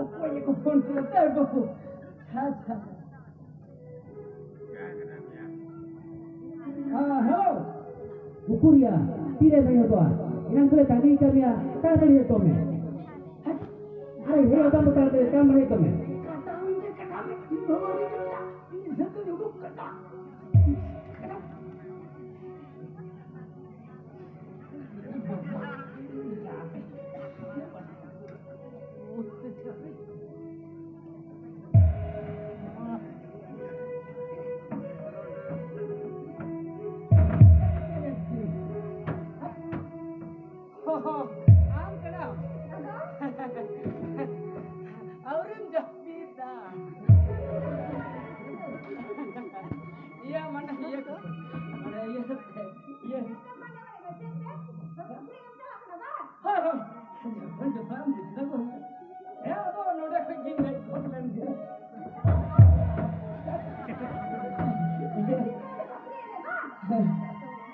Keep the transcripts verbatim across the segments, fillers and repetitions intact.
ᱚᱠᱚᱭ ᱠᱚ ᱯᱷᱳᱱ ᱠᱮᱫᱟ? ᱛᱟᱭ ᱵᱟᱹᱵᱩ᱾ ᱟᱪᱪᱷᱟ᱾ ᱦᱮᱸ, ᱦᱮᱞᱳ᱾ ᱩᱠᱩᱨᱭᱟ, ᱛᱤᱨᱮ ᱵᱮᱸᱜᱮᱫᱚᱜᱼᱟ? ᱮᱱᱟᱝ ᱠᱷᱚᱱ ᱛᱟᱺᱜᱤ ᱠᱟᱜ ᱢᱮᱭᱟ, ᱛᱟᱲᱟᱛᱟᱲᱤ ᱦᱮᱡ ᱦᱚᱫᱚᱜ ᱢᱮ᱾ ᱟᱨᱮ, ᱦᱮᱡ ᱦᱚᱫᱚᱜ ᱢᱮ, ᱛᱟᱲᱟᱛᱟᱲᱤ, ᱛᱟᱲᱟᱢ ᱦᱮᱡ ᱦᱚᱫᱚᱜ ᱢᱮ᱾ ᱟᱢ ᱠᱟᱱᱟᱢ? ᱟᱹᱣᱨᱤᱢ ᱡᱟᱹᱯᱤᱫᱟ? ᱤᱭᱟᱹ, ᱢᱟᱱᱮ, ᱤᱭᱟᱹ ᱠᱚ, ᱢᱟᱱᱮ, ᱤᱭᱟᱹ, ᱤᱭᱟᱹ᱾ ᱦᱳᱭ, ᱦᱳᱭ᱾ ᱡᱚᱠᱷᱚᱱ ᱡᱚᱠᱷᱚᱱ ᱵᱩᱡᱷᱟᱹᱣ ᱠᱚ ᱦᱩᱭᱩᱜᱼᱟ᱾ ᱦᱮᱸ, ᱟᱫᱚ ᱱᱚᱰᱮ ᱠᱷᱚᱡ ᱜᱤᱧ ᱫᱮᱡ ᱜᱚᱫ ᱞᱮᱱ ᱜᱮ᱾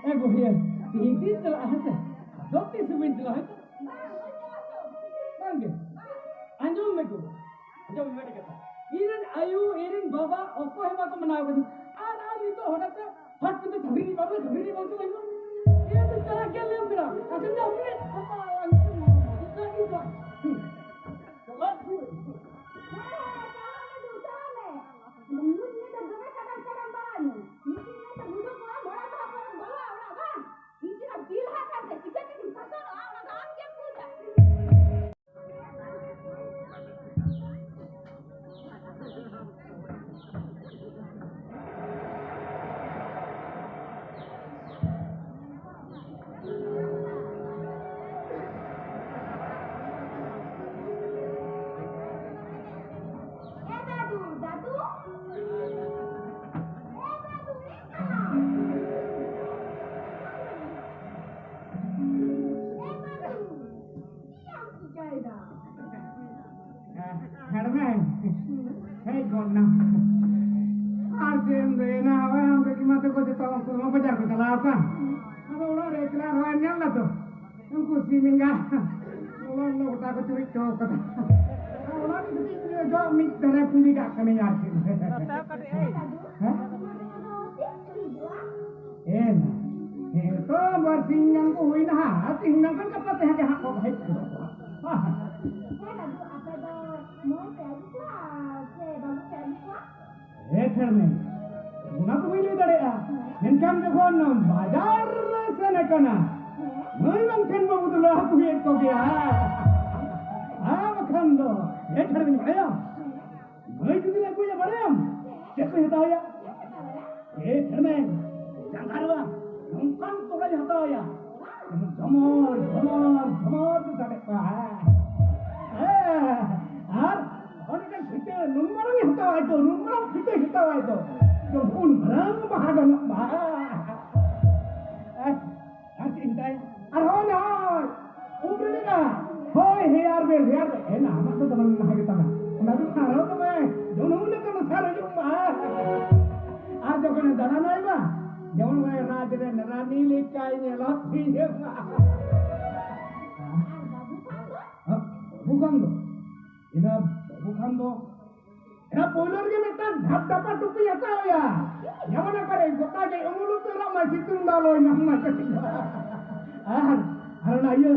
ᱮ ᱜᱳ, ᱤᱭᱟᱹ, ᱛᱤᱦᱤᱧ ᱛᱤᱧ ᱪᱟᱞᱟᱜᱼᱟ, ᱦᱮᱸ ᱥᱮ? ᱟᱫᱚ ᱛᱤᱥ ᱦᱚᱸ ᱵᱟᱹᱧ ᱪᱟᱞᱟᱜᱼᱟ, ᱦᱮᱸ ᱥᱮ? ᱵᱟᱝ ᱜᱮ᱾ ᱟᱸᱡᱚᱢ ᱢᱮ ᱜᱳ᱾ ᱟᱸᱡᱚᱢ ᱢᱮ ᱢᱤᱫᱴᱮᱡ ᱠᱟᱛᱷᱟ᱾ ᱤᱧ ᱨᱮᱱ ᱟᱭᱳ, ᱤᱧ ᱨᱮᱱ ᱵᱟᱵᱟ ᱚᱠᱚᱭ ᱦᱚᱸ ᱵᱟᱠᱚ ᱢᱟᱱᱟᱣ ᱠᱟᱫᱤᱧ᱾ ᱟᱨ ᱟᱢ ᱱᱤᱛᱚᱜ ᱦᱚᱴᱟᱛ ᱛᱮ ᱦᱚᱴ ᱠᱟᱛᱮ ᱪᱷᱟᱹᱯᱨᱤ ᱵᱟᱵᱟ, ᱪᱷᱟᱹᱯᱨᱤ ᱵᱟᱵᱟ ᱠᱚ ᱞᱟᱹᱭ ᱠᱮᱫᱟ᱾ ᱤᱧ ᱫᱚ ᱪᱟᱞᱟᱜ ᱜᱮᱭᱟ ᱞᱟᱹᱭᱟᱢ ᱠᱟᱱᱟ᱾ ᱟᱸᱡᱚᱢ ᱫᱟᱢ? ᱪᱟᱞᱟᱜ ᱜᱮᱭᱟ᱾ ᱤᱧ ᱪᱮᱫ ᱡᱤᱞ ᱦᱟᱛᱟᱣ ᱛᱮ ᱪᱤᱠᱟᱹ ᱛᱮᱧ ᱥᱟᱥᱚᱱᱚᱜᱼᱟ, ᱚᱱᱟ ᱫᱚ ᱟᱢ ᱜᱮᱢ ᱵᱩᱡᱟ᱾ ᱦᱮᱲᱢᱮ, ᱦᱮᱡ ᱜᱚᱫ ᱱᱟ᱾ ᱟᱨ ᱪᱮᱫ ᱮᱢ ᱞᱟᱹᱭᱟ, ᱦᱳᱭ, ᱟᱢ ᱠᱟᱹᱠᱤ ᱢᱟ ᱛᱟᱠᱚ ᱡᱚᱛᱚ ᱩᱱᱠᱩ ᱢᱟ ᱵᱟᱡᱟᱨ ᱠᱚ ᱪᱟᱞᱟᱣ ᱟᱠᱟᱱ᱾ ᱟᱫᱚ ᱚᱲᱟᱜ ᱨᱮ ᱮᱠᱞᱟ ᱨᱚᱦᱚᱭ ᱧᱮᱞ ᱫᱟᱛᱚ, ᱩᱱᱠᱩ ᱥᱤᱢ ᱮᱸᱜᱟ ᱞᱚᱞᱚ ᱞᱚᱞᱚ ᱜᱚᱴᱟ ᱠᱚ ᱪᱩᱨᱩᱡ ᱦᱚᱪᱚ ᱠᱟᱫᱟ᱾ ᱟᱨ ᱚᱱᱟ ᱜᱮ ᱠᱟᱹᱴᱤᱡ ᱡᱚᱜ ᱢᱤᱫ ᱫᱷᱟᱨᱮ ᱯᱩᱸᱡᱤ ᱠᱟᱜ ᱠᱟᱹᱱᱟᱹᱧ ᱟᱨ ᱪᱮᱫ᱾ ᱦᱮᱸ? ᱮᱱ, ᱱᱤᱛᱚᱜ ᱵᱟᱨ ᱥᱤᱧ ᱜᱟᱱ ᱠᱚ ᱦᱩᱭᱱᱟ ᱦᱟᱸᱜ, ᱟᱨ ᱛᱤᱦᱤᱧ ᱵᱟᱝᱠᱷᱟᱱ ᱜᱟᱯᱟ ᱛᱮᱦᱟᱸᱜ ᱜᱮ ᱦᱟᱸᱜ ᱠᱚ ᱦᱮᱡ ᱜᱚᱫᱚᱜᱼᱟ᱾ ᱦᱮᱸ ᱵᱟᱹᱵᱩ, ᱟᱯᱮ ᱫᱚ ᱢᱟᱹᱭ ᱯᱮ ᱟᱹᱜᱩ ᱠᱚᱣᱟ ᱥᱮ ᱵᱟᱹᱵᱩ ᱯᱮ ᱟᱹᱜᱩ ᱠᱚᱣᱟ? ᱦᱮᱸ ᱠᱷᱮᱲᱢᱮ, ᱚᱱᱟ ᱫᱚ ᱵᱟᱹᱧ ᱞᱟᱹᱭ ᱫᱟᱲᱮᱭᱟᱜᱼᱟ, ᱢᱮᱱᱠᱷᱟᱱ ᱡᱚᱠᱷᱚᱱ ᱵᱟᱡᱟᱨ ᱞᱮ ᱥᱮᱱ ᱟᱠᱟᱱᱟ, ᱢᱟᱹᱭ ᱵᱟᱝᱠᱷᱟᱱ ᱵᱟᱹᱵᱩ ᱫᱚᱞᱮ ᱟᱹᱜᱩᱭᱮᱫ ᱠᱚᱜᱮᱭᱟ᱾ ᱦᱮᱸ ᱵᱟᱠᱷᱟᱱ ᱫᱚ᱾ ᱦᱮᱸ ᱠᱷᱮᱲᱢᱮ, ᱵᱟᱲᱟᱭᱟᱢ? ᱢᱟᱹᱭ ᱡᱩᱫᱤ ᱞᱮ ᱟᱹᱜᱩᱭᱟ, ᱵᱟᱲᱟᱭᱟᱢ ᱪᱮᱫ ᱠᱚ ᱦᱟᱛᱟᱣ ᱦᱩᱭᱩᱜᱼᱟ? ᱮ ᱠᱷᱮᱲᱢᱮ, ᱡᱟᱸᱜᱟ ᱨᱮ ᱵᱟᱝ, ᱱᱚᱝᱠᱟᱱ ᱛᱚᱲᱟᱧ ᱦᱟᱛᱟᱣ ᱦᱩᱭᱩᱜᱼᱟ, ᱡᱮᱢᱚᱱ ᱡᱷᱚᱢᱚᱨ, ᱡᱷᱚᱢᱚᱨ, ᱡᱷᱚᱢᱚᱨ ᱛᱮ ᱥᱟᱰᱮᱜ ᱢᱟ᱾ ᱦᱮᱸ᱾ ᱦᱮᱸ᱾ ᱟᱨ ᱚᱱᱮ ᱢᱤᱫᱴᱟᱝ ᱯᱷᱤᱛᱟᱹ, ᱱᱩᱱ ᱢᱟᱨᱟᱝ ᱦᱟᱛᱟᱣᱟᱭ ᱫᱚ, ᱱᱩᱱ ᱢᱟᱨᱟᱝ ᱯᱷᱤᱛᱟᱹ ᱦᱟᱛᱟᱣᱟᱭ ᱫᱚ, ᱡᱮᱢᱚᱱ ᱩᱱ ᱢᱟᱨᱟᱝ ᱵᱟᱦᱟ ᱜᱟᱱᱚᱜ ᱢᱟ᱾ ᱟᱨ ᱪᱮᱫ ᱤᱧ ᱢᱮᱛᱟᱭᱟ? ᱟᱨ ᱦᱳᱭ, ᱦᱳᱭ, ᱩᱢ ᱨᱮ ᱞᱮᱠᱟ᱾ ᱦᱳᱭ, ᱦᱮᱭᱟᱨ ᱵᱮᱞ, ᱦᱮᱭᱟᱨ ᱵᱮᱞ᱾ ᱦᱮᱸ, ᱟᱢᱟᱜ ᱫᱚ ᱫᱚᱢᱮ ᱱᱟᱦᱟᱜ ᱜᱮ ᱛᱟᱢᱟ᱾ ᱚᱱᱟ ᱫᱚ ᱥᱟᱨᱟᱣ ᱫᱚ ᱵᱟᱝ, ᱡᱚᱱ ᱦᱩᱭ ᱞᱮᱠᱟ ᱫᱚ ᱥᱟᱨ ᱦᱤᱡᱩᱜ ᱢᱟ᱾ ᱟᱨ ᱡᱚᱠᱷᱚᱱᱮ ᱫᱟᱬᱟᱱᱟᱭ ᱵᱟ, ᱡᱮᱢᱚᱱ ᱱᱚᱜᱼᱚᱭ ᱨᱟᱡᱽ ᱨᱮᱱ ᱨᱟᱱᱤ ᱞᱮᱠᱟᱭ ᱧᱮᱞᱚᱜ ᱛᱤᱧᱟᱹ ᱢᱟ᱾ ᱟᱨ ᱵᱟᱹᱵᱩ ᱠᱷᱟᱱ ᱫᱚ? ᱦᱮᱸ, ᱵᱟᱹᱵᱩ ᱠᱷᱟᱱ ᱫᱚ? ᱤᱱᱟᱹ ᱵᱟᱹᱵᱩ ᱠᱷᱟᱱ ᱫᱚ ᱮᱱᱟ ᱯᱳᱭᱞᱳ ᱨᱮᱜᱮ ᱢᱤᱫᱴᱟᱝ ᱰᱷᱟᱯᱰᱷᱟᱯᱟ ᱴᱩᱯᱤ ᱦᱟᱛᱟᱣ ᱦᱩᱭᱩᱜᱼᱟ᱾ ᱡᱮᱢᱚᱱ ᱚᱠᱟᱨᱮ ᱜᱚᱴᱟ ᱜᱮ ᱩᱢᱩᱞ ᱩᱛᱟᱹᱨᱚᱜ ᱢᱟ, ᱥᱤᱛᱩᱝ ᱫᱚ ᱟᱞᱚᱭ ᱧᱟᱢ ᱢᱟ ᱠᱟᱹᱴᱤᱡ᱾ ᱟᱨ, ᱟᱨ ᱚᱱᱟ ᱤᱭᱟᱹ,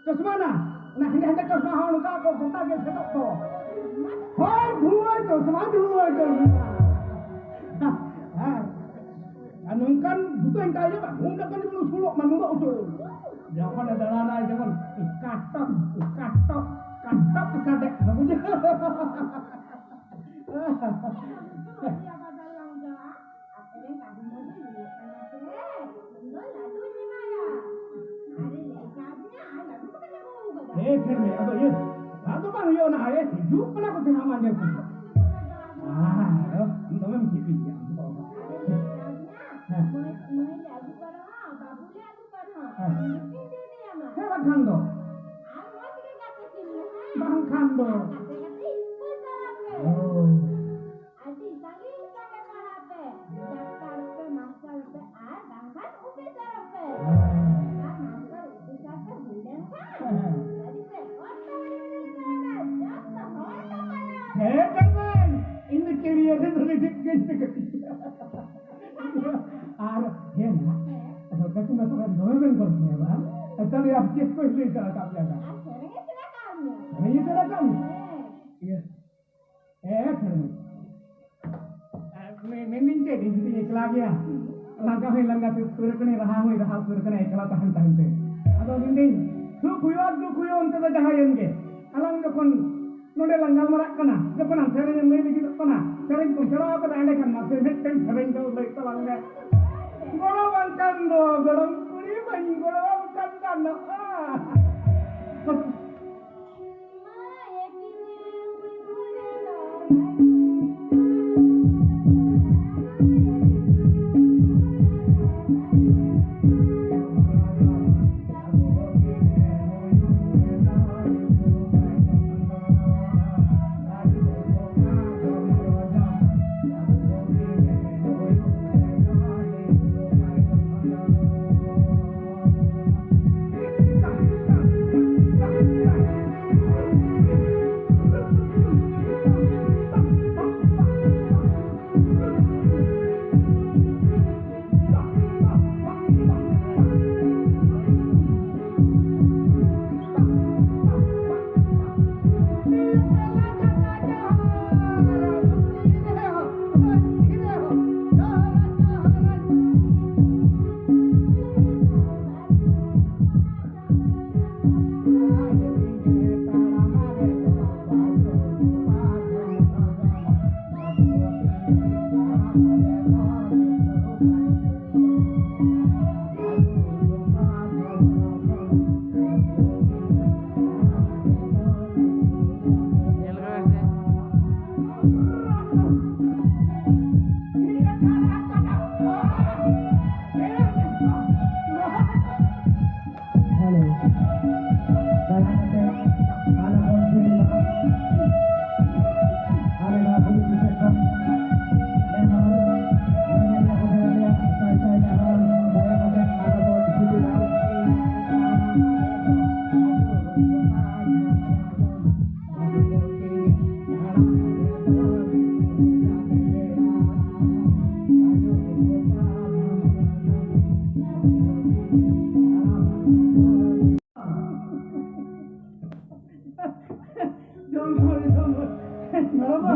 ᱪᱚᱥᱢᱟ ᱱᱟ, ᱚᱱᱟ ᱦᱮᱸᱫᱮ ᱦᱮᱸᱫᱮ ᱪᱚᱥᱢᱟ ᱦᱚᱸ ᱚᱱᱠᱟ ᱠᱚ ᱜᱚᱴᱟ ᱜᱮ ᱥᱮᱫᱚᱜ ᱫᱚ᱾ ᱦᱳᱭ, ᱫᱷᱩᱣᱟᱹ ᱪᱚᱥᱢᱟ, ᱫᱷᱩᱣᱟᱹ ᱪᱚᱥᱢᱟ᱾ ᱦᱮᱸ᱾ ᱟᱨ ᱱᱚᱝᱠᱟᱱ ᱡᱩᱛᱟᱹᱧ ᱦᱟᱛᱟᱣ ᱦᱩᱭᱩᱜᱼᱟ, ᱩᱱ ᱫᱚ ᱠᱟᱹᱴᱤᱡ ᱩᱥᱩᱞᱚᱜ ᱢᱟ, ᱱᱩᱱᱟᱹᱜ ᱩᱥᱩᱞ᱾ ᱡᱚᱠᱷᱚᱱᱮ ᱫᱟᱬᱟᱱᱟᱭ, ᱡᱮᱢᱚᱱ ᱠᱟᱴᱚᱠ, ᱠᱟᱴᱚᱠ, ᱠᱟᱴᱚᱠ ᱥᱟᱰᱮᱜ ᱢᱟ, ᱵᱩᱡᱷᱟᱹᱣ? ᱵᱟᱡᱟᱨ ᱞᱟᱝ ᱪᱟᱞᱟᱜᱼᱟ᱾ ᱟᱯᱮ ᱨᱮᱱ ᱵᱟᱹᱵᱩ ᱢᱟᱹᱭ ᱫᱚᱭ ᱨᱩᱣᱟᱹᱜ ᱠᱟᱱᱟ ᱥᱮ? ᱩᱱᱤ ᱫᱚ ᱞᱟᱹᱰᱩᱧ ᱮᱢᱟᱭᱟ᱾ ᱟᱨᱮ ᱞᱟᱹᱭ ᱠᱟᱣᱫᱤᱧᱟ, ᱟᱨ ᱞᱟᱹᱰᱩ ᱠᱚᱫᱚ ᱵᱟᱹᱧ ᱟᱹᱜᱩ ᱟᱠᱟᱫᱟ᱾ ᱮ ᱠᱷᱮᱲ ᱢᱮ, ᱟᱫᱚ ᱤᱭᱟᱹ, ᱟᱫᱚ ᱵᱟᱝ ᱦᱩᱭᱩᱜᱼᱟ, ᱚᱱᱟ ᱟᱭᱮ ᱦᱤᱡᱩᱜ ᱠᱟᱱᱟ ᱠᱚ ᱥᱮ ᱦᱟᱸᱜ ᱢᱟ ᱧᱮᱞ ᱠᱚ᱾ ᱟᱨ ᱫᱚᱢᱮᱢ ᱪᱮᱫ ᱤᱧ ᱟᱢ ᱫᱚ᱾ ᱟᱨᱮ ᱞᱟᱹᱭ ᱠᱟᱣᱫᱤᱧᱟ, ᱦᱮᱸ᱾ ᱢᱟᱹᱭ, ᱢᱟᱹᱭ ᱞᱮ ᱟᱹᱜᱩ ᱠᱟᱨᱚᱱᱟ, ᱵᱟᱹᱵᱩ ᱞᱮ ᱟᱹᱜᱩ ᱠᱟᱨᱚᱱᱟ᱾ ᱦᱮᱸ᱾ ᱢᱤᱫᱴᱤᱱ ᱫᱤᱱ ᱞᱟᱹᱭ ᱟᱢᱟ᱾ ᱦᱮᱸ, ᱵᱟᱠᱷᱟᱱ ᱫᱚ᱾ ᱟᱨ ᱢᱚᱡᱽ ᱜᱮ ᱜᱟᱛᱮ ᱠᱤᱱ ᱢᱮ, ᱦᱮᱸ? ᱵᱟᱝᱠᱷᱟᱱ ᱫᱚ᱾ ᱜᱟᱛᱮ ᱜᱟᱛᱮ ᱤᱧ ᱦᱮᱸ ᱛᱚᱵᱮ, ᱤᱧ ᱫᱚ career ᱨᱮ ᱫᱚ ᱟᱹᱰᱤ ᱴᱷᱤᱠ ᱜᱮᱧ ᱴᱷᱤᱠᱟᱹ᱾ ᱟᱨ ᱦᱮᱸ ᱱᱟ, ᱟᱫᱚ ᱠᱟᱹᱴᱤᱡ ᱢᱟ ᱛᱚᱵᱮ ᱫᱚᱢᱮ ᱵᱮᱱ ᱜᱚᱞᱯᱚᱭᱟ ᱵᱟᱝ? ᱛᱟᱦᱞᱮ ᱟᱨ ᱪᱮᱫ ᱠᱚ ᱞᱟᱹᱭ ᱥᱮᱬᱟ ᱠᱟᱜ ᱯᱮᱭᱟ? ᱟᱨ ᱥᱮᱨᱮᱧ ᱮ ᱥᱮᱬᱟ ᱠᱟᱜ ᱞᱤᱧᱟ᱾ ᱥᱮᱨᱮᱧ ᱮ ᱥᱮᱬᱟ ᱠᱟᱜ ᱞᱤᱧᱟ? ᱦᱮᱸ᱾ ᱤᱭᱟᱹ᱾ ᱦᱮᱸ, ᱥᱮᱨᱮᱧ᱾ ᱟᱨ ᱢᱮ-, ᱢᱮᱱᱫᱟᱹᱧ ᱪᱮᱫ, ᱤᱧ ᱡᱩᱫᱤᱧ ᱮᱠᱞᱟ ᱜᱮᱭᱟ, ᱞᱟᱸᱜᱟ ᱦᱚᱸᱧ ᱞᱟᱸᱜᱟ ᱩᱛᱟᱹᱨ ᱠᱟᱹᱱᱟᱹᱧ, ᱨᱟᱦᱟ ᱦᱚᱸᱧ ᱨᱟᱦᱟ ᱩᱛᱟᱹᱨ ᱠᱟᱹᱱᱟᱹᱧ ᱮᱠᱞᱟ ᱛᱟᱦᱮᱱ ᱛᱟᱦᱮᱱ ᱛᱮ᱾ ᱟᱫᱚ ᱢᱮᱱᱫᱟᱹᱧ, ᱥᱩᱠ ᱦᱩᱭᱩᱜᱼᱟ, ᱫᱩᱠ ᱦᱩᱭᱩᱜᱼᱟ, ᱚᱱᱛᱮ ᱫᱚ ᱡᱟᱦᱟᱸᱭᱮᱱ ᱜᱮ, ᱟᱞᱟᱝ ᱡᱚᱠᱷᱚᱱ ᱱᱚᱰᱮ ᱞᱟᱝ ᱜᱟᱞᱢᱟᱨᱟᱜ ᱠᱟᱱᱟ, ᱡᱚᱠᱷᱚᱱ ᱟᱢ ᱥᱮᱨᱮᱧ ᱮᱢ ᱞᱟᱹᱭ ᱞᱟᱹᱜᱤᱫᱚᱜ ᱠᱟᱱᱟ, ᱥᱮᱨᱮᱧ ᱠᱚᱢ ᱥᱮᱬᱟ ᱟᱠᱟᱫᱟ, ᱮᱸᱰᱮᱠᱷᱟᱱ ᱢᱟᱥᱮ ᱢᱤᱫᱴᱮᱱ ᱥᱮᱨᱮᱧ ᱫᱚ ᱞᱟᱹᱭ ᱛᱟᱞᱟᱝ ᱢᱮ᱾ ᱜᱚᱲᱚ ᱵᱟᱝᱠᱷᱟᱱ ᱫᱚ ᱜᱚᱲᱚᱢ ᱠᱩᱲᱤ ᱵᱟᱹᱧ ᱜᱚᱲᱚᱣᱟᱢ ᱠᱷᱟᱱ ᱜᱟᱱᱚᱜᱼᱟ᱾ ᱢᱮᱨᱚᱢ ᱵᱟ᱾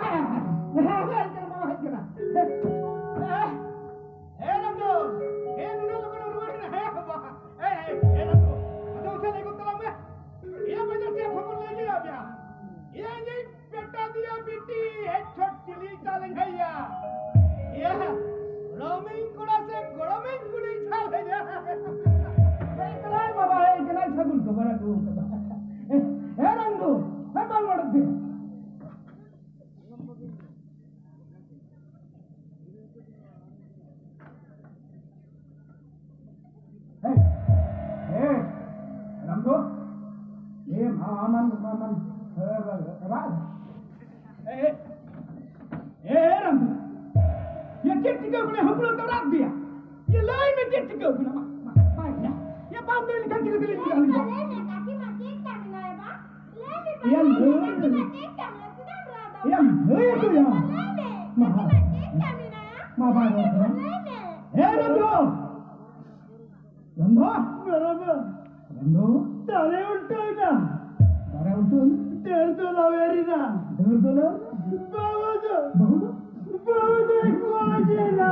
ᱦᱮᱸ, ᱦᱮᱡ ᱠᱟᱱᱟ, ᱢᱟᱢᱟ ᱦᱮᱡ ᱠᱟᱱᱟ᱾ ᱦᱮᱸ, ᱨᱟᱢᱫᱚ, ᱦᱮᱸ, ᱱᱩᱱᱟᱹᱜ ᱞᱚᱜᱚᱱ ᱮᱢ ᱨᱩᱣᱟᱹᱲ ᱮᱱᱟ? ᱦᱮᱸ, ᱵᱟᱵᱟ᱾ ᱦᱮᱸ, ᱦᱮᱸ, ᱦᱮᱸ, ᱨᱟᱢᱫᱚ, ᱟᱫᱚ ᱚᱱᱛᱮ ᱞᱟᱹᱭ ᱜᱚᱫ ᱛᱟᱞᱟᱝ ᱢᱮ᱾ ᱤᱭᱟᱹ, ᱵᱟᱡᱟᱨ ᱥᱮᱫ ᱠᱷᱚᱵᱚᱨ ᱞᱟᱹᱭ ᱞᱮᱭᱟ ᱯᱮᱭᱟ᱾ ᱤᱭᱟᱹ, ᱤᱧᱤᱡ ᱵᱮᱴᱟ ᱫᱤᱭᱟ ᱵᱤᱴᱤ, ᱦᱮᱡ ᱪᱷᱚᱴ ᱪᱤᱞᱤ ᱪᱟᱞᱮᱧ ᱦᱮᱭᱟ᱾ ᱤᱭᱟᱹ, ᱜᱚᱲᱚᱢᱤᱧ ᱠᱚᱲᱟ ᱥᱮ ᱜᱚᱲᱚᱢᱤᱧ ᱠᱩᱲᱤ ᱪᱟᱞᱮᱧᱟ᱾ ᱦᱮᱡ ᱠᱟᱱᱟᱭ ᱵᱟᱵᱟ, ᱦᱮᱡ ᱠᱟᱱᱟᱭ, ᱥᱟᱹᱜᱩᱱ ᱠᱷᱚᱵᱚᱨ ᱟᱹᱜᱩ ᱠᱟᱫᱟ᱾ ᱦᱮᱸ, ᱨᱟᱢᱫᱚ, ᱦᱮᱸ, ᱵᱟᱝ ᱚᱰᱚᱠ ᱫᱮ᱾ ᱦᱮᱸ, ᱦᱮᱸ, ᱨᱟᱢᱫᱚ, ᱮ ᱢᱟ, ᱢᱟ, ᱢᱟ, ᱢᱟ, ᱨᱟ-, ᱨᱟ-, ᱮ, ᱮ, ᱨᱟᱢᱫᱚ, ᱭᱟ ᱪᱮᱫ ᱪᱤᱠᱟᱹ ᱠᱟᱱᱟ? ᱦᱟᱹᱯᱲᱟᱹ ᱛᱚ ᱨᱟᱜ ᱜᱮᱭᱟ᱾ ᱭᱟ ᱞᱟᱹᱭ ᱢᱮ ᱪᱮᱫ ᱪᱤᱠᱟᱹ ᱠᱟᱱᱟ? ᱢᱟ, ᱢᱟ, ᱢᱟ, ᱭᱟ, ᱭᱟ ᱵᱟᱢ ᱞᱟᱹᱭ ᱞᱮᱠᱷᱟᱱ ᱪᱤᱠᱟᱹ ᱛᱮᱞᱤᱧ ᱪᱤᱠᱟᱹ ᱞᱮᱠᱷᱟᱱ? ᱞᱟᱹᱭ ᱢᱮ, ᱠᱟᱹᱠᱤ ᱢᱟ ᱪᱮᱫ ᱠᱟᱹᱢᱤ ᱱᱟᱭ ᱵᱟ? ᱞᱟᱹᱭ ᱢᱮ, ᱭᱟ ᱞᱟᱹᱭ ᱢᱮ, ᱞᱟᱹᱭ ᱠᱟᱹᱠᱤ ᱢᱟ ᱪᱮᱫ ᱠᱟᱹᱢᱤ ᱱᱟᱭ? ᱪᱮᱫᱟᱜ ᱮᱢ ᱨᱟᱜ ᱫᱟ? ᱭᱟ ᱞᱟᱹᱭ ᱟᱠᱚ ᱭᱟ᱾ ᱞᱟᱹᱭ ᱢᱮ, ᱢᱟ, ᱠᱟᱹᱠᱤ ᱢᱟ ᱪᱮᱫ ᱠᱟᱹᱢᱤ ᱱᱟᱭ? ᱢᱟ ᱵᱟᱭ ᱨᱚᱲ ᱠᱟᱱᱟ᱾ ᱞᱟᱹᱭ ᱢᱮ, ᱮ ᱨᱟᱢᱫᱚ! ᱨᱟᱢᱫᱚ! ᱨᱟᱢᱫᱚ! ᱫᱟᱨᱮ ᱩᱞᱴᱟᱹᱣ ᱮᱱᱟ᱾ ᱫᱟᱨᱮ ᱩᱞᱴᱟᱹᱣ ᱮᱱᱟ? ᱰᱟᱹᱨ ᱫᱚ ᱞᱟᱣᱮᱨ ᱮᱱᱟ᱾ ᱰᱟᱹᱨ ᱫᱚ ᱞᱟᱣᱮᱨ ᱮᱱᱟ? ᱵᱟᱹᱦᱩ ᱫᱚ, ᱵᱟᱹᱦᱩ ᱫᱚ? ᱵᱟᱹᱦᱩ ᱫᱚᱭ ᱜᱚᱡ ᱮᱱᱟ᱾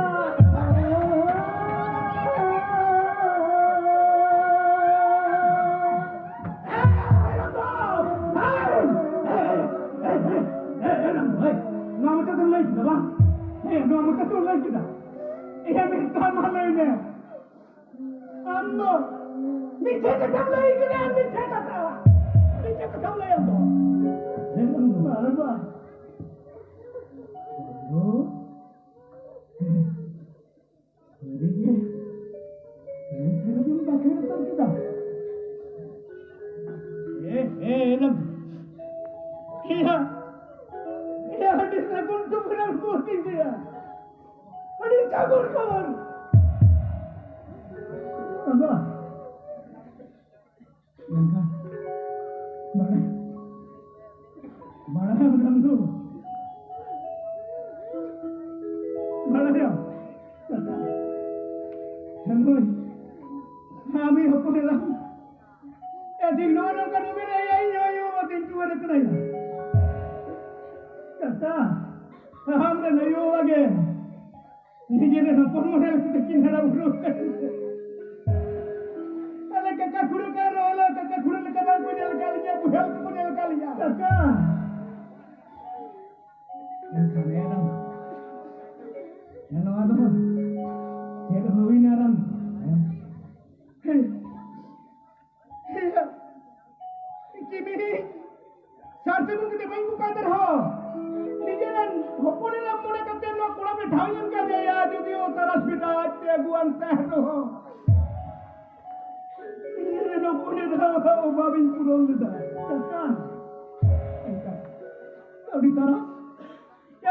ᱱᱚᱣᱟ ᱢᱟ ᱠᱟᱛᱷᱟᱢ ᱞᱟᱹᱭ ᱠᱮᱫᱟ ᱵᱟᱝ? ᱦᱮᱸ, ᱱᱚᱣᱟ ᱢᱟ ᱠᱟᱛᱷᱟᱢ ᱞᱟᱹᱭ ᱠᱮᱫᱟ᱾ ᱤᱭᱟᱹ, ᱢᱤᱫ ᱠᱟᱛᱷᱟ ᱢᱟ ᱞᱟᱹᱭ ᱢᱮ᱾ ᱟᱢ ᱫᱚ ᱢᱤᱪᱷᱟᱹ ᱠᱟᱛᱷᱟᱢ ᱞᱟᱹᱭ ᱠᱮᱫᱟ, ᱢᱤᱪᱷᱟᱹ ᱠᱟᱛᱷᱟ᱾ ᱢᱤᱪᱷᱟᱹ ᱠᱟᱛᱷᱟᱢ ᱞᱟᱹᱭ ᱟᱢ ᱫᱚ᱾ ᱦᱮᱸ, ᱟᱢ ᱫᱚ ᱵᱟᱨ ᱵᱟᱨ᱾ ᱥᱟᱹᱨᱤ ᱜᱮ, ᱥᱟᱹᱨᱤ ᱥᱟᱹᱨᱤ ᱜᱮᱢ ᱵᱟᱠᱷᱮᱲ ᱩᱛᱟᱹᱨ ᱠᱮᱫᱟ᱾ ᱮ, ᱮ, ᱮᱱᱟᱝ᱾ ᱮᱭᱟ, ᱮᱭᱟ, ᱟᱹᱰᱤ ᱥᱟᱹᱜᱩᱱ ᱠᱷᱚᱵᱚᱨᱮᱢ ᱜᱚᱫ ᱠᱮᱫᱮᱭᱟ᱾ ᱟᱹᱰᱤ ᱥᱟᱹᱜᱩᱱ ᱠᱷᱚᱵᱚᱨ᱾ ᱟᱫᱚ ᱢᱮᱱᱠᱷᱟᱱ ᱵᱟᱲᱟᱭ, ᱵᱟᱲᱟᱭᱟᱢ ᱨᱟᱢᱫᱩ, ᱵᱟᱲᱟᱭᱟᱢ ᱠᱟᱛᱷᱟ, ᱱᱩᱭ ᱟᱢᱤᱡ ᱦᱚᱯᱚᱱ ᱮᱨᱟ, ᱮ ᱴᱷᱤᱠ ᱱᱚᱜᱼᱚ ᱱᱚᱝᱠᱟ ᱱᱩᱭ ᱢᱮᱱᱟᱭᱟ, ᱤᱧ ᱦᱚᱸ ᱠᱟᱠᱟ, ᱟᱢ ᱨᱮᱱ ᱟᱭᱳ ᱵᱟᱵᱟ ᱜᱮ ᱱᱤᱡᱮ ᱨᱮᱱ ᱦᱚᱯᱚᱱ ᱢᱚᱱᱮ ᱞᱮᱠᱟᱛᱮ ᱠᱤᱱ ᱦᱟᱨᱟ ᱵᱩᱨᱩ ᱟᱠᱟᱫᱤᱧᱟ᱾ ᱟᱞᱮ ᱠᱟᱠᱟ ᱠᱷᱩᱲᱟᱹ ᱠᱟᱱ ᱨᱮᱦᱚᱸ ᱞᱮ ᱠᱟᱠᱟ ᱠᱷᱩᱲᱟᱹ ᱞᱮᱠᱟ ᱵᱟᱝ ᱠᱚ ᱧᱮᱞ ᱟᱠᱟᱫ ᱞᱤᱧᱟ, ᱵᱚᱭᱦᱟ ᱞᱮᱠᱟ ᱠᱚ ᱧᱮᱞ ᱟᱠᱟᱫ ᱞᱤᱧᱟ᱾ ᱠᱟᱠᱟ, ᱢᱮᱱᱠᱷᱟᱱ ᱮᱱ ᱨᱮᱦᱚᱸ, ᱱᱚᱣᱟ ᱫᱚ ᱪᱮᱫ ᱦᱩᱭᱱᱟ ᱨᱟᱢ? ᱦᱮᱸ᱾ ᱠᱤᱢᱤᱱ ᱥᱟᱨ ᱥᱟᱹᱜᱩᱱ ᱠᱟᱛᱮ ᱵᱟᱹᱧ ᱟᱹᱜᱩ ᱠᱟᱫᱮ ᱨᱮᱦᱚᱸ, ᱱᱤᱡᱮᱨᱮᱱ ᱦᱚᱯᱚᱱ ᱮᱨᱟ ᱢᱚᱱᱮ ᱠᱟᱛᱮ ᱱᱚᱣᱟ ᱠᱚᱲᱟ ᱯᱮ ᱴᱷᱟᱶ ᱮᱢ ᱠᱟᱫᱮᱭᱟ, ᱡᱩᱫᱤᱭᱳ ᱛᱟᱨᱟᱥ ᱵᱮᱴᱟ ᱟᱡ ᱛᱮ ᱟᱹᱜᱩᱣᱟᱱ ᱛᱟᱦᱮᱸ ᱨᱮᱦᱚᱸ᱾ ᱱᱤᱡᱮᱨᱮᱱ ᱦᱚᱯᱚᱱ ᱮᱨᱟ ᱚᱵᱷᱟᱵᱤᱧ ᱯᱩᱨᱚᱱ ᱞᱮᱫᱟ᱾ ᱠᱟᱠᱟ, ᱠᱟᱠᱟ, ᱟᱹᱰᱤ ᱛᱟᱨᱟᱥ,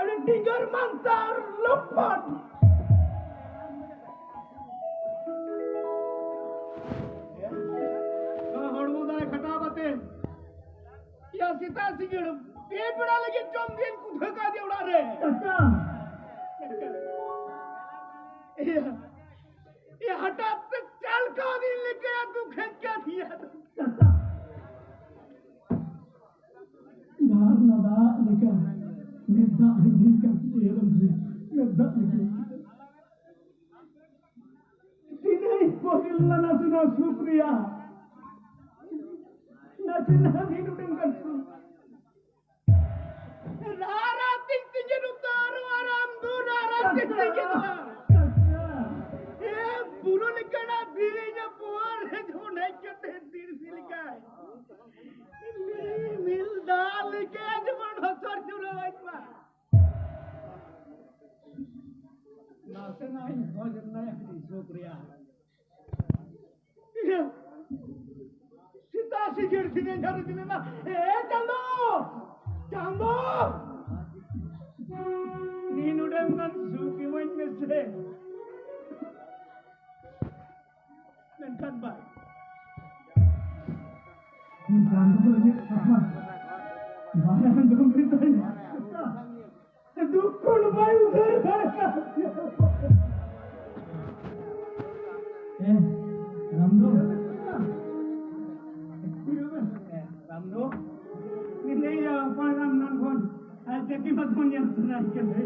ᱟᱹᱰᱤ ᱰᱤᱸᱜᱟᱹᱨ ᱢᱟᱱᱛᱟᱨ ᱞᱚᱯᱷᱟᱴ᱾ ᱱᱚᱣᱟ ᱦᱚᱲᱢᱚ ᱫᱟᱲᱮ ᱠᱷᱟᱴᱟᱣ ᱠᱟᱛᱮ ᱭᱟ ᱥᱮᱛᱟᱜ ᱥᱤᱸᱜᱟᱹᱲ ᱯᱮ ᱵᱮᱲᱟ ᱞᱟᱹᱜᱤᱫ ᱡᱚᱢ ᱫᱤᱱ ᱠᱩᱴᱷᱟᱹ ᱠᱟᱫᱮ ᱚᱲᱟᱜ ᱨᱮ᱾ ᱠᱟᱠᱟ᱾ ᱤᱭᱟᱹ, ᱤᱭᱟᱹ ᱦᱟᱴᱟᱜ ᱛᱮ ᱪᱟᱞ ᱠᱟᱣᱫᱤᱧ ᱞᱮᱠᱟ ᱫᱩᱠ ᱦᱮᱡ ᱠᱟᱫᱮᱭᱟ᱾ ᱠᱟᱠᱟ᱾ ᱰᱟᱦᱟᱨ ᱨᱮᱱᱟᱜ ᱫᱟᱜ ᱞᱮᱠᱟ ᱢᱮᱫ ᱫᱟᱜ ᱞᱤᱸᱜᱤ ᱠᱟᱱ ᱛᱤᱧᱟ, ᱢᱮᱫ ᱫᱟᱜ ᱞᱤᱸᱜᱤ᱾ ᱛᱤᱱᱟᱹᱜ ᱤᱧ ᱠᱚᱥᱴᱚ ᱞᱮᱱᱟ ᱱᱟᱥᱮᱱᱟᱜ ᱥᱩᱠ ᱨᱮᱭᱟᱜ, ᱱᱟᱥᱮᱱᱟᱜ ᱢᱤᱫ ᱩᱰᱩᱝ ᱜᱟᱱ ᱥᱩᱠ᱾ ᱨᱟᱨᱟ ᱛᱤᱧ ᱛᱤᱧ ᱩᱛᱟᱹᱨᱚᱜᱼᱟ ᱨᱟᱢ ᱫᱩ, ᱨᱟᱨᱟ ᱛᱤᱧ ᱛᱤᱧ ᱩᱛᱟᱹᱨᱚᱜᱼᱟ᱾ ᱮ ᱵᱩᱨᱩ ᱞᱮᱠᱟᱱᱟᱜ ᱫᱷᱤᱨᱤ ᱧᱚᱜ ᱯᱚᱨ ᱨᱮ ᱡᱮᱢᱚᱱ ᱦᱮᱡ ᱠᱟᱛᱮ ᱫᱤᱨᱥᱤ ᱞᱮᱠᱟᱭ ᱢᱤᱞ ᱫᱟᱜ ᱞᱮᱠᱟ ᱡᱮᱢᱚᱱ ᱦᱚᱥᱚᱨ ᱡᱩᱨᱟᱹᱣ ᱟᱹᱧ ᱢᱟ᱾ ᱱᱟᱥᱮᱱᱟᱜ ᱤᱧ ᱠᱷᱚᱡ ᱞᱮᱱᱟ ᱟᱹᱰᱤ ᱥᱩᱠ ᱨᱮᱭᱟᱜ᱾ ᱥᱮᱛᱟᱜ ᱥᱤᱸᱜᱟᱹᱲ ᱥᱤᱧ ᱡᱷᱟᱨᱤ ᱫᱤᱱ ᱮᱱᱟ᱾ ᱮ ᱪᱟᱸᱫᱚ! ᱪᱟᱸᱫᱚ! ᱱᱤᱱ ᱩᱰᱟᱹᱝ ᱜᱟᱱ ᱥᱩᱠ ᱤᱢᱟᱹᱧ ᱢᱮᱥᱮ᱾ ᱢᱮᱱᱠᱷᱟᱱ ᱵᱟᱭ᱾ ᱪᱟᱸᱫᱚ ᱫᱚ ᱤᱧᱟᱹᱜ ᱠᱟᱛᱷᱟ ᱵᱟᱭ ᱟᱸᱡᱚᱢ ᱞᱮᱫᱟᱭ᱾ ᱫᱩᱠ ᱠᱷᱚᱱ ᱵᱟᱭ ᱩᱫᱷᱟᱹᱨ ᱫᱟᱲᱮᱭᱟᱜ᱾ ᱮ, ᱨᱟᱢᱫᱚ᱾ ᱮ, ᱨᱟᱢᱫᱚ᱾ ᱩᱱᱤ ᱡᱟᱹᱛᱤ ᱵᱟᱠᱚ ᱧᱮᱞ ᱥᱟᱱᱟᱭ ᱠᱟᱱᱟ᱾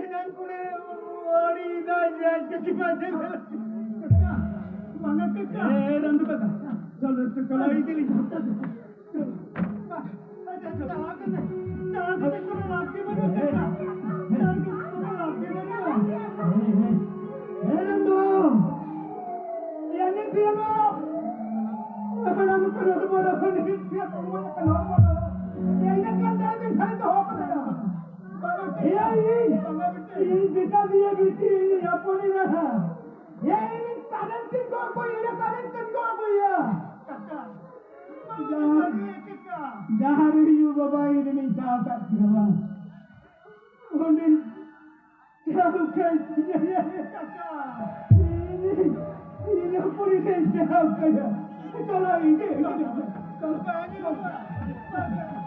ᱮᱱᱟᱝ ᱠᱷᱚᱱᱮ ᱟᱹᱲᱤᱭᱮᱫᱟ ᱡᱮ ᱡᱟᱹᱛᱤ ᱵᱟᱠᱚ ᱧᱮᱞ᱾ ᱵᱟᱝᱟ ᱠᱟᱠᱟ᱾ ᱮ, ᱨᱟᱢᱫᱩ ᱠᱟᱠᱟ, ᱪᱚᱞᱚ, ᱪᱚᱞᱚ, ᱤᱫᱤ ᱞᱤᱧ᱾ ᱟᱪᱪᱷᱟ, ᱪᱟᱞᱟᱣ ᱠᱟᱛᱮ, ᱪᱟᱞᱟᱣ ᱠᱟᱛᱮ ᱠᱳᱱᱳ ᱞᱟᱵᱷ ᱜᱮ ᱵᱟᱹᱱᱩᱜᱼᱟ, ᱠᱟᱠᱟ᱾ ᱪᱟᱞᱟᱣ ᱠᱟᱛᱮ ᱠᱳᱱᱳ ᱞᱟᱵᱷ ᱜᱮ ᱵᱟᱹᱱᱩᱜᱼᱟ᱾ ᱦᱮ ᱨᱟᱢᱫᱩ, ᱮ ᱱᱤᱛ ᱦᱤᱞᱳᱜ ᱦᱟᱲᱟᱢ ᱠᱚ ᱨᱚᱲ ᱵᱟᱲᱟ ᱠᱚ ᱱᱤᱛ ᱦᱤᱞᱳᱜ ᱠᱚ ᱨᱚᱲ ᱵᱟᱲᱟ ᱠᱚ᱾ ᱮ ᱤᱱᱟᱹ ᱠᱟᱱ ᱫᱟᱲᱮ ᱫᱤᱱ ᱥᱟᱨᱮ ᱫᱚᱦᱚ ᱠᱟᱫᱟ᱾ ᱵᱟᱝᱟ ᱵᱤᱴᱤ, ᱮᱭ, ᱵᱟᱝᱟ ᱵᱤᱴᱤ᱾ ᱤᱧ ᱵᱮᱴᱟ ᱫᱤᱭᱮ ᱵᱤᱴᱤ, ᱤᱧ ᱦᱚᱯᱚᱱ ᱮᱨᱟ᱾ ᱮᱭ, ᱤᱧ ᱠᱟᱨᱮᱱᱴ ᱛᱤᱧ ᱜᱚᱜ ᱟᱹᱜᱩᱭᱟ, ᱤᱧ ᱠᱟᱨᱮᱱᱴ ᱛᱤᱧ ᱜᱚᱜ ᱟᱹᱜᱩᱭᱟ᱾ ᱠᱟᱠᱟ, ᱡᱟᱦᱟᱸ, ᱵᱟᱝᱟ ᱠᱟᱠᱟ᱾ ᱡᱟᱦᱟᱸ ᱨᱮ ᱦᱩᱭᱩᱜ ᱵᱟᱵᱟ, ᱤᱧ ᱨᱮᱱᱤᱧ ᱥᱟᱶ ᱠᱟᱜ ᱠᱤᱱᱟ ᱵᱟᱝ? ᱚᱸᱰᱮ ᱪᱟᱞᱟᱣ ᱠᱟᱭ ᱛᱤᱧᱟ᱾ ᱠᱟᱠᱟ᱾ ᱤᱧ, ᱤᱧ ᱦᱚᱯᱚᱱ ᱮᱨᱟᱧ ᱪᱟᱞᱟᱣ ᱠᱟᱭᱟ᱾ ᱪᱟᱞᱟᱣ ᱤᱧ ᱜᱮ, ᱤᱧ ᱜᱮ᱾ ᱵᱟᱝᱟ ᱵᱟᱵᱟ, ᱵᱟᱝᱟ᱾